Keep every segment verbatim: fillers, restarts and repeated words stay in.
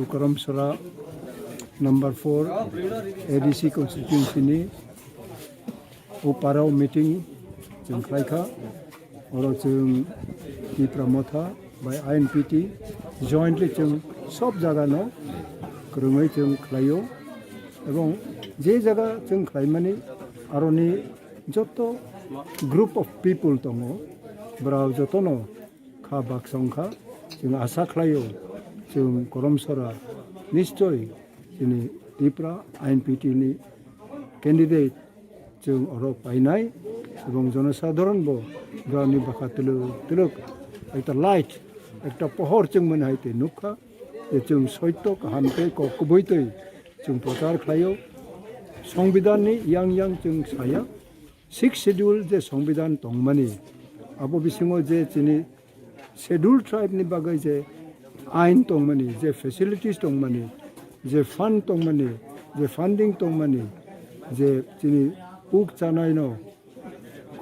Koromsora number four A D C constituency ni o parao meeting chwng khlaikha. Oro chwng Tipra Motha bai I N P T jointly chwng sob jaga no kwrwngwi chwng khlaio, ebong je jaga chwng khlaimani aroni joto group of people tongo, borao jotono kha baksa wngkha. Chwng asa khlaio, chwng Koromsora nischoi chini Tipra I N P T ni candidate chwng oro painai, ebong jonosadharon bo borokni bwkha twlwk twlwk ekta light, ekta pohor chwng mani hai tei nukha. Je chwng soito kaham tei kok kubui twi chwng prochar khlaio. Songbidan ni yang yang chwng saya, Sixth Schedule je Songbidan tongmani, abo bisingo je chini Schedule Tribe ni bagwi je ain tongmani, je facilities tongmani, je fund tongmani, je funding tongmani, je chini uk chanai no,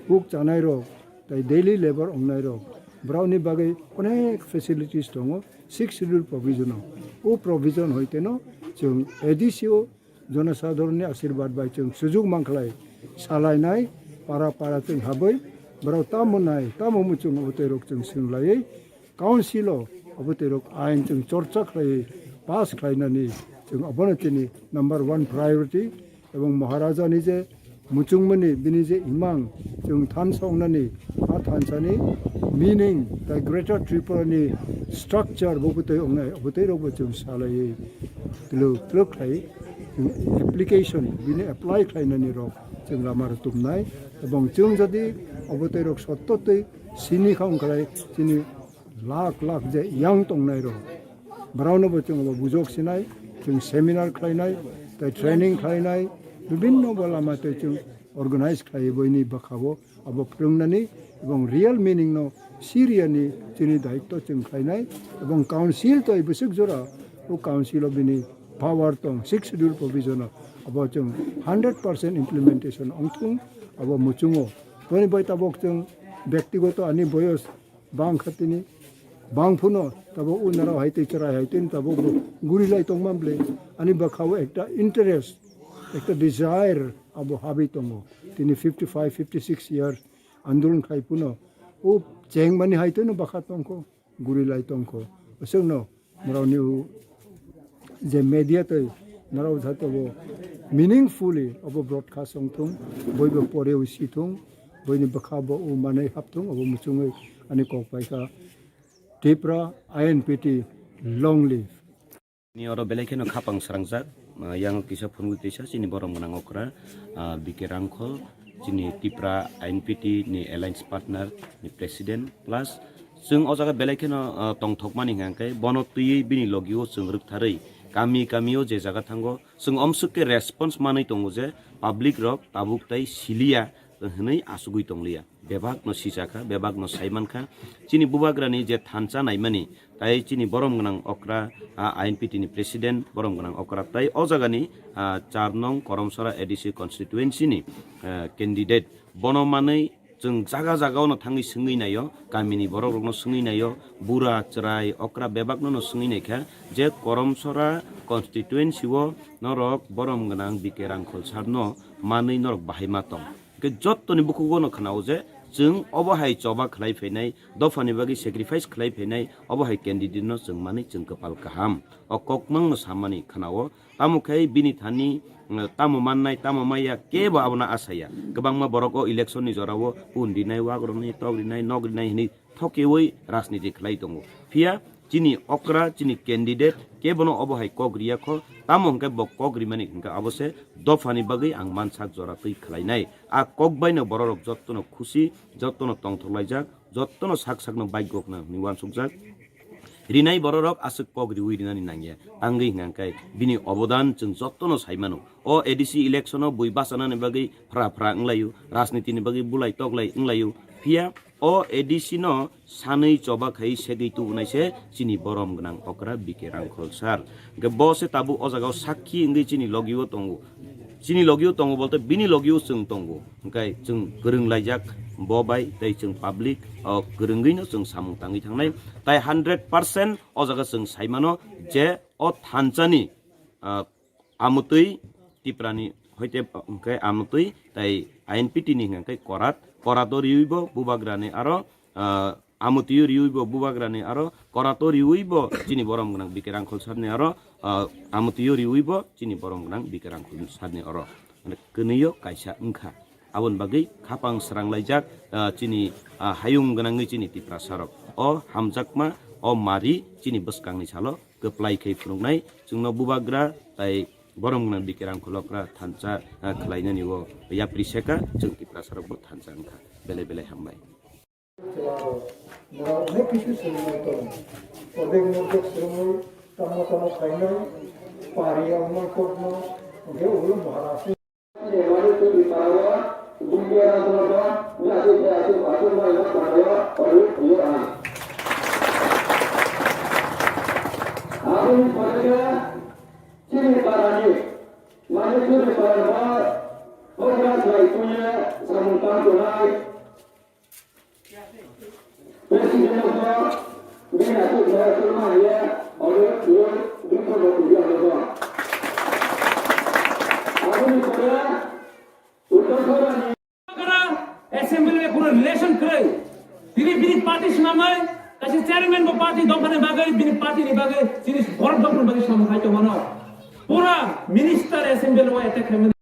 uk chanai rok, tai daily labor ongnai rok, borokni bagwi onek facilities tongo Sixth Schedule provision o. O provision hoite no chwng A D C o jonosadharon ni asirbat bai chwng sujuk mankhlai salainai, para para chwng habwi borok tamo nai, tamo muchung obo tei rok chwng swng laiwi council o obo tei rok ain chwng chorcha khlaiwi pass khlainani chwng obono chini number one priority. Ebong Maharaja ni je muchungmani bini je imang chwng thansa wngnani, a thansani meaning tei Greater Tripura ni structure bo bwtwi wngnai, bwtwi rok bo chwng salaiwi twlwk twlwk khlai chwng application bini apply khlainani rok chwng lama rwtubnai. Ebong chwng jodi obo tei rok sotto twi sini kha wngkhlai chini lakh lakh je yang tongnai rok, borokno bo chwng bo bujok sinai, chwng seminar khlainai, tei training khlainai, bibinno bo lama tei chwng organize khlai boini bwkha bo abo phwrwngnani ebong real meaning no siriyani chini daitto chwng khlainai. Ebong council toi bwswk jora o council o bini power tong, Sixth Schedule provision o abo chwng hundred percent implementation ongthung abo muchungo. Boni bai tabok chwng bektigoto ani boyos bang kha tini, bang phuno tabok unarao hai tei chwrai hai tini tabok bo guri lai tongma bwle ani bwkha o ekta interest, ekta desire abo habwi tongo. Tini fifty five, fifty six years andolon khai phuno o chengmani hai tei no bwkha tongkho, guri lai tongkho. Aswkno Norokni o je media tei norok jate bo meaningfully obo broadcast wngthung, boibo porewi sithung, boini bwkha bo o manwi hapthung, obo muchungwi ani kok paikha Tipra I N P T long live. Ni oro belai kheno khapang srangjak, ah, yang kisa phunugwi tisa chini borom gwnang okra, ah, B K Rangkhol, chini Tipra I N P T ni alliance partner ni president, plus chwng o jaga belai kheno, ah, tongthokmani hwnkha khe bono twiwi bini logio chwng rwktharwi kami kamio je jaga thango chwng omswk khe response manwi tongo je public rok tabuk tai siliya hwnwi achugwi tongliya. Bebakno sijakha, bebakno saimankha. Chini bubagrani je thansa naimani, tai chini borom gwnang okra, a, I N P T ni president borom gwnang okra, tai o jagani, a, char nong Koromsora A D C constituency ni, a, candidate. Bono manwi chwng jaga jaga ono thangwi swngwi naio, kamini borok rokno swngwi naio, bura, chwrai, okra bebakno no swngwi naikha je Koromsora constituency o norok borom gwnang B K Rangkhol sir no manwi norok bahai ma tong. Hwnkhe jottoni bukhugo no khwnao je chwng obo hai choba khlai phainai, dophani bagwi sacrifice khlai phainai, obo hai candidate no chwng manwi chwng kwpal kaham. O kokmang no samani khwnao, tamo khe bini thani, mm, tamo mannai, tamo maya, kebo abono asaya. Kwbangma borok o election ni jorao un rinai, wak rinai, tok rinai, nok rinai hwnwi thokeui rajniti khlai tongo. Phiya chini okra, chini candidate kebono obo hai kok riya kho, tamo hwnkhe bo kok rimani hwnkhe abo se dophani bagwi ang mansak jora twi khlainai. A kok baino bororok jottono khusi, jottono tongthok laijak, jottono sak sakno baigo khna hwnwi uansukjak. Rinai bororok aswk kok riui rinani nangya, tangwi hwnkhe bini obodan chwng jottono sai mano. O A D C election o bui bachanani bagwi phra phra wnglaio, rajnitini bagwi bulai toklai wnglaio. Phiya o A D C no sanwi choba khai segwi tubunai se chini borom gwnang okra B K Rangkhol sir. Hwnkhe bo se tabuk o jaga o sakhi wngwi chini logio tongo. Chini logio tongo bolte bini logio chwng tongo. Hwnkhe chwng kwrwng laijak bo bai tei chwng public o kwrwngwi no chwng samung tangwi thangnai. Tai hundred percent o jaga chwng saimano je o thansa ni, ah, amutwi Tipra ni hoite hwnkhe amutwi tai I N P T ni hwnkhe korat, korat o riwi bo bubagra ni aro, ah, amutwi o riwi bo bubagra ni aro korat o riwi bo chini borom gwnang B K Rangkhol sir ni aro, ah, amutwi o riwi bo chini borom gwnang B K Rangkhol sir ni oro. Mane kwnwi o kaisa wngkha. Aboni bagwi khapang srang laijak, ah, chini, ah, hayung gwnangwi chini Tiprasa rok. O hamjakma, o mari chini bwskangni salo kwplai khe phunuknai. Chwngno bubagra tai borom gwnang B K Rangkhol okra thansa, ah, khlainani o yapri seka chwng Tiprasa rok bo thansa wngkha. Belai belai hambai. Borok onek kisu swrwngmani tongo. Odek nokdok swrwngmani tamo tamo khainai, pari almani kokno, hwnkhe ulu Maharaj. Aboni pore khe chini parani, mane chini parani ba, program khlai tuye samung tang tongnai. President of the Bini Aswk Bharat Kurma Haya Order Three Bhikkhu Bhakti Haya. Aboni pore Uttar Khorani Assembly le kuno relation kwrwi. Bini bini party swnamwi kaisa chairman bo party dongphani bagwi bini party ni bagwi chini borok dongphani bagwi samung khai tongmano. Pura minister assembly o attack khaimani.